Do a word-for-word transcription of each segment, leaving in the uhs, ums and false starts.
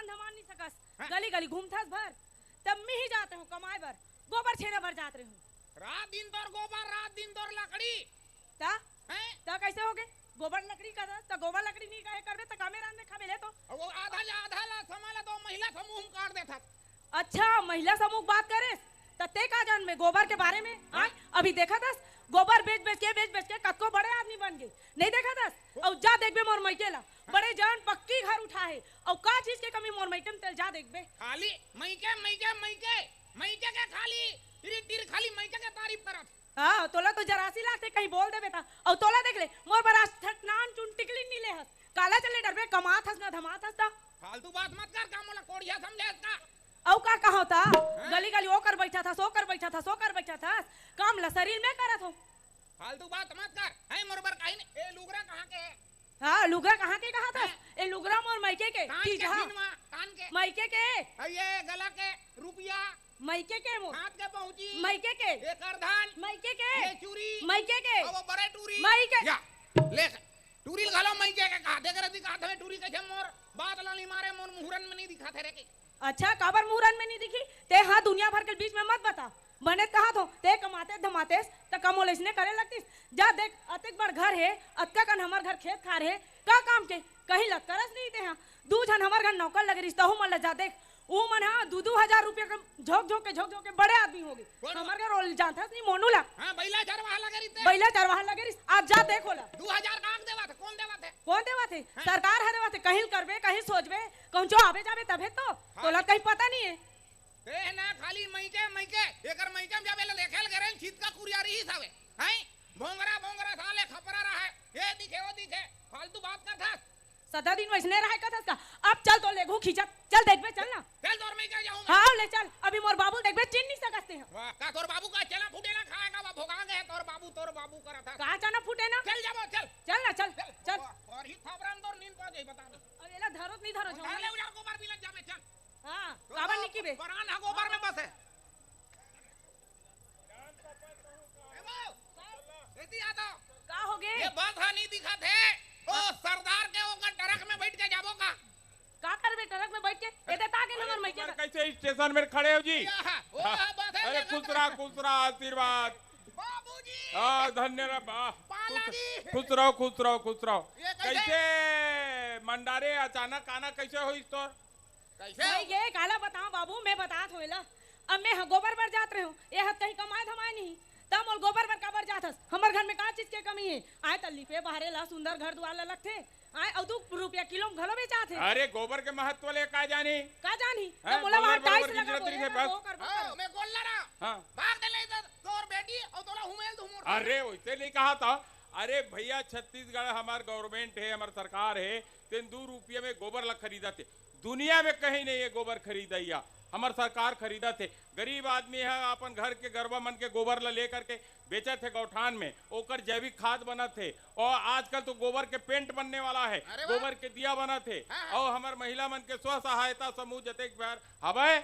धमा नहीं सकस। हाँ। गली गली घूमथस भर, तब मैं ही जात रहूं कमाए बर, गोबर छेने बर जात रहूं। रात दिन तोर गोबर, रात दिन तोर लकड़ी। ता? हैं? ता कैसे होगे? गोबर लकड़ी का था, तो गोबर लकड़ी नहीं कहे करबे, तो कामे रांध में खाबे ले तो। अब वो आधा ला, आधा ला, समय ला तो महिला समूह में काट देथस। अच्छा, महिला समूह बात करेस, त ते का जान में गोबर के बारे में? हाँ। आय, अभी देखत हस, गोबर बेच बेच के, बेच बेच के कतको बड़े आदमी बन गे। नहीं देखत हस? अउ जा देखबे मोर मइके ला, बड़े जान पक्की घर उठा हे। अउ का चीज के कमी मोर मइके में, तेला जा देखबे। खाली मइके, मइके, मइके, मइके के खाली टिर टिर खाली मइके के तारीफ करत। हाँ, तोला तो जरासी लागथे, कहीं बोल देबे ता। अउ तोला देख ले, मोर बर आज तक नान चुन टिकली नी ले हस। काला चले डरबे, कमात हस ना धमात हस ता। फालतू बात मत कर, का मोला कोढ़िया समझे हस का? अउ का कहो ता? हैं? गली गली ओकर बैठा था, सोकर बैठा था, सोकर बैठा था। काम ला शरीर में करत हो। फालतू बात मत कर। है मोर बर काहिन, ए लुगरा कहाँ के है? हाँ, लुगरा कहाँ के कहा था? हैं? ए लुगरा मोर मइके के, कान के तीजहा। सिनवा, कान के। मइके के। अउ ये गला के रुपया। मइके के मोर। हाथ के पहुंची। मइके के। एकर धान। मइके के। ये चूरी। मइके के। अब बड़े टूरी। मइके। या, ले, टूरी घलो मइके के कहा। देख रे, दिखा दे टूरी कैसे मोर बात लाली मारे, मोर मुहरन में नहीं दिखा थे रे के। अच्छा, काबर मुहरन में नहीं दिखी? ते हाँ दुनिया भर के बीच में मत बता। बने कहा थो, ते कमाते धमातेस, त कमोल इसने करे लगतीस। जा देख, अतेक बड़ घर हे, अतका कन हमर घर खेत खार हे, का काम के? कहीं लग करस नहीं ते हाँ। दू झन हमर घर नौकर लगे रिस, तहू मन ला जा देख। ऊ मन हा दू दू हजार रुपया के झोंक झोंक के, झोंक झोंक के बड़े आदमी हो गे। कोन? हमर घर ओल जानथस नहीं मोनू ला। हाँ, बैला चरवाहा लगे रिस ते। बैला चरवाहा लगे रिस, आप जा देख ओला। दू हजार कांग देवा थे, कोन देवा थे? कोन देवा थे? हाँ। सरकार हा देवा थे, कहीं करबे, कहीं सोचबे, कहूँ जो आबे जाबे तभे तो, हाँ। तोला कहीं पता नहीं है। ते ना खाली मइके, मइके, एकर मइके में जाबे ले देखे ले गरेन छितका कुरिया रही सावे। हैं? भोंगरा, भोंगरा साले खपरा रहा है। ये दिखे, वो दिखे, फालतू बात करथस। सदा दिन वैसने रहे कथस का? अब चल तो लेगू खींचत, चल देखबे, चल ना। चल तोर मइके जाऊं मैं। हाँ, ले चल, अभी मोर बाबू देखबे, चिन नहीं सकस ते हैं। वाह, का तोर बाबू का चना फूटे ना खाएगा, वो भोगा गए तोर बाबू, तोर बाबू करा था। का चना फूटे ना? चल जाबो, चल। चल ना, चल, चल। चल। और ही थापरान तोर नींद पड़ गई, बता दो। अब एला धरो त नहीं धरो, उठा ले, उठा, गोबर बिलन जाबे, चल। हाँ, तो काबर तो निकी बे? परान हा गोबर में बसे। ए बो, एती आ तो। का हो गे? ये बस हा नहीं दिखा थे। ओ सरदार के ओकर ट्रक में बैठ के जाबो का? का करबे ट्रक में बैठ के? एते ताके नंबर मैं के। कैसे स्टेशन में खड़े हो जी? या, ओ, हाँ, बस है अरे ना, खुश रहा, खुश रहा, आशीर्वाद। बाबूजी। हाँ, धन्य रहा, वाह। पाला खुश, जी। खुश रहो, खुश रहो, खुश रहो। ये कैसे? कैसे मंडारे अचानक आना कैसे होइस तोर? कैसे? भाई, ये काला बताओ बाबू, मैं बतात हों एला। अब मैं ह गोबर बर जात रहूं, ये हत कहीं कमाए धमाए नहीं, तब मोल गोबर बर काबर जात हस? हमर घर में का चीज के कमी है? आए त लिपे बहारे ला, सुंदर घर दुआर ला लगथे, आए अउ दू रुपया किलो में घलो बेचात है। अरे, गोबर के महत्व ले का जानी? का जानी? हैं, त मोला गोबर वहां बरोबर टाइल्स लगा गिजरत बोले रहिथे, ना, बस। वो कर, वो हाँ, कर। मैं गोल लड़ा। हाँ। भाग दे नहीं तो तोर बेटी अउ तोला हुमेल धुमुर। अरे, वैसे नहीं कहा था। अरे भैया, छत्तीसगढ़ हमार गवर्नमेंट है, हमार सरकार है, तेन दू रुपया में गोबर ला खरीदत हे। दुनिया में कहीं नहीं है गोबर खरीदइया, हमर सरकार खरीदत हे। गरीब आदमी है, अपन घर के गरवा मन के गोबर ला लेकर के बेचत हे गौठान में, ओकर जैविक खाद बनत हे। और आजकल तो गोबर के पेंट बनने वाला है, अरे वाह। गोबर के दिया बनत हे। हाँ, हाँ। और हमर महिला मन के स्व सहायता समूह जतेक बार हवय,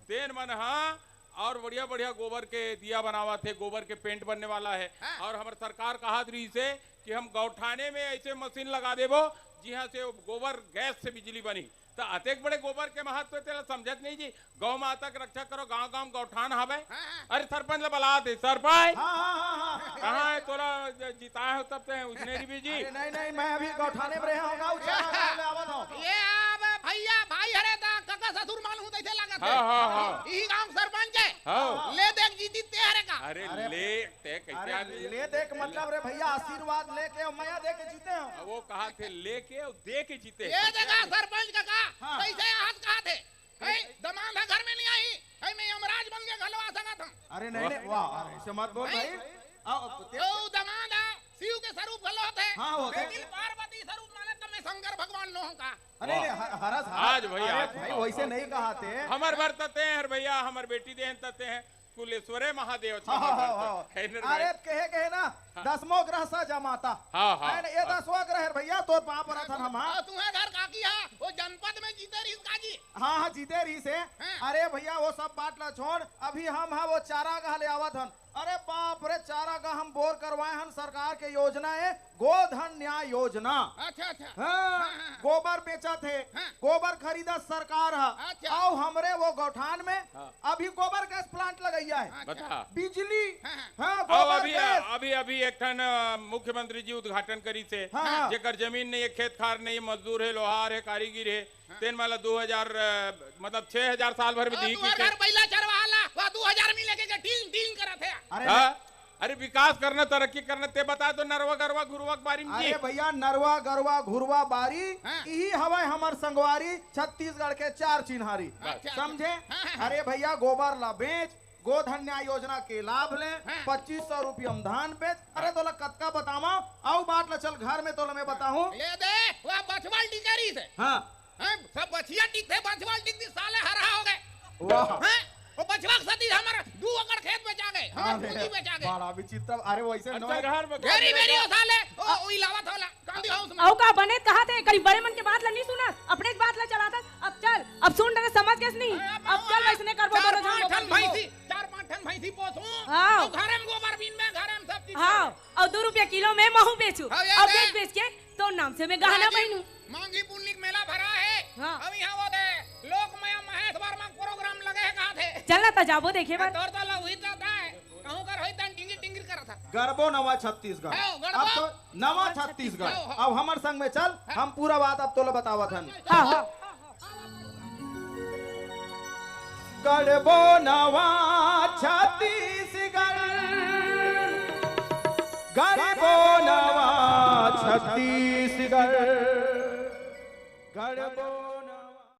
तेन मन हा और बढ़िया बढ़िया गोबर के दिया बनावत हे, गोबर के पेंट बनने वाला है। हाँ। और हमर सरकार कहत रहिस हे कि हम गौठाने में ऐसे मशीन लगा देबो, जिहां से गोबर गैस से बिजली बनी। त अतेक बड़े गोबर के महत्व तेला समझत नहीं जी। गौ माता के रक्षा करो, गांव गांव गौठान हवे। हाँ, हाँ। अरे सरपंच ला बला दे, सरपंच। हाँ, हाँ, हाँ, हाँ। कहाँ है तोला ज-, जिताए हो तब ते उसने रिबी जी? अरे नहीं, नहीं, मैं अभी गौठाने में रहे हूँ, गाँव चला रहा हूँ, मैं आवत हूँ। ये अब भैया, भाई हरे दा, कका ससुर मालूम तैसे लागत है। हाँ, हाँ, हाँ। यही गांव सरपंच है। हाँ। ले देख जीती ते हरे का। अरे अरे ले, ते कैसे अरे आदमी? ले देख मतलब रे भैया, आशीर्वाद लेके और मया दे के जीते हो। अब वो कहा थे लेके और दे के जीते। ये देखा सरपंच कका, हाँ। कैसे हाथ कहा थे। ए, दमांद ह घर में नहीं आई, ए, मैं यमराज बन के घलो आ सकत हूँ। अरे नहीं, नहीं, वाह, अरे ऐसे मत बोल नहीं। भाई। आओ, ते- ओ, दमांद ह, शिव के स्वरूप घलो होथे। हाँ, होथे। लेकिन पार्वती स्वरूप माने तो मैं शंकर भगवान नो हूँ का। अरे, वाह। नहीं, हर-, हरस, हरस। आज भाई, अरे आज भाई, वाह। वैसे नहीं कहा थे। हमर बर तते हैं, हर भैया, हमर बेटी देहन तते हैं, कुलेश्वरे महादेव हाँ, हाँ, हाँ, हाँ। है ना अरे, भाई? कहे, कहे ना, दसमो ग्रह सजा माता। हाँ, हाँ। है ना, ये दसवां ग्रह है भैया, तोर पाँव परत हन हम, हाँ। अउ तुम्हर घर काकी हा, वो जनपद में जीते रहिस का जी? हाँ, हाँ, जीते रहिस हे। हाँ। अरे भैया, वो सब बात ला छोड़, अभी हम हा वो चारागाह ले आवत हन। अरे बाप रे, चारागाह हम बोर करवाए हन, सरकार के योजना है, गोधन न्याय योजना। अच्छा, अच्छा। हाँ, हाँ, हाँ। गोबर बेचत हे, हाँ। गोबर खरीदत सरकार ह। अच्छा। अउ हमरे वो गौठान में हाँ। अभी गोबर गैस प्लांट लगइया है। अच्छा। बता। बिजली, हाँ, हाँ। हाँ, अउ गोबर अभी, गैस। अभी, अभी एक ठन, अ, मुख्यमंत्री जी उद्घाटन करिस हे, हाँ, हाँ। जेकर जमीन नहीं है, खेत खार नहीं, मजदूर है, लोहार है, कारीगर है, हाँ। तेन वाला दू हजार, अ, मतलब छह हजार साल भर में अउ दी तुम्हर की घर बैला चरवाहा ला, वह दू हजार में लेके के टींग टींग करत है। अरे हाँ? अरे विकास करना, तरक्की करना, ते बता तो नरवा गरवा घुरवा के बारे में अरे जी। भैया, नरवा गरवा घुरवा बारी, हाँ। इही हवय हमर संगवारी, छत्तीसगढ़ के चार चिन्हारी। अच्छा। समझे? हाँ, हाँ, हाँ। अरे भैया, गोबर ला बेच, गोधन न्याय योजना के लाभ ले, हाँ। पच्चीस सौ रुपया में धान बेच। अरे तोला कतका बतावा, अउ बात ला चल घर में तोला मैं बताहूँ। ले दे, वह बछवा ल टिकरी से। हाँ। हैं? सब बछिया टिकथे, बछवा ल टिकथे, साले हरहा हो गए। वाह। हैं? वो बछवा के साथी हमर दू एकड़ खेत बेचा गए, हमर अरे, पूंजी बेचा गए। बड़ा विचित्र। अरे वैसे अच्छा, नौ घर में घेरी बेरी हो साले, ओ, ओ इलावत होला, कांदी हाउस में। अउ का बने कहा थे, कहीं बड़े मन के बात ला नहीं सुना, अपने बात ला चलाता। अब चल, अब सुन डरे समझ गए नहीं। अरे, अब अब चल, वैसने करबो, चार दोनों पांच झन ठन भैंसी, चार पांच ठन भैंसी पोसू, हाँ। अउ घरे में गोबर बीन में, घरे में सब चीज हाँ, करूँ। अउ दू रुपया किलो में महू बेचू, हाँ, ये अब ले। बेच बेच के तोर नाम से मैं गहना मांगी, पहनू। मांगी पुन्नी के मेला भरा है। हाँ। अब यहाँ वो दे, लोक माया महेश वर्मा प्रोग्राम लगे है, कहा थे। चल ना, त जाबो देखे बर। तोर तो लव हुई जाता है, कहूँ कर होई तन टिंगिर टिंगिर करत था। गरबो नवा छत्तीसगढ़। हाँ, गरबो। अब तो नवा छत्तीसगढ़। हाँ, हाँ। अब हमर संग में चल, हाँ। हम पूरा बात अब तोला बतावत हन। हाँ, हाँ। गरबो नवा छत्तीसगढ़, गरबो नवा छत्तीसगढ़।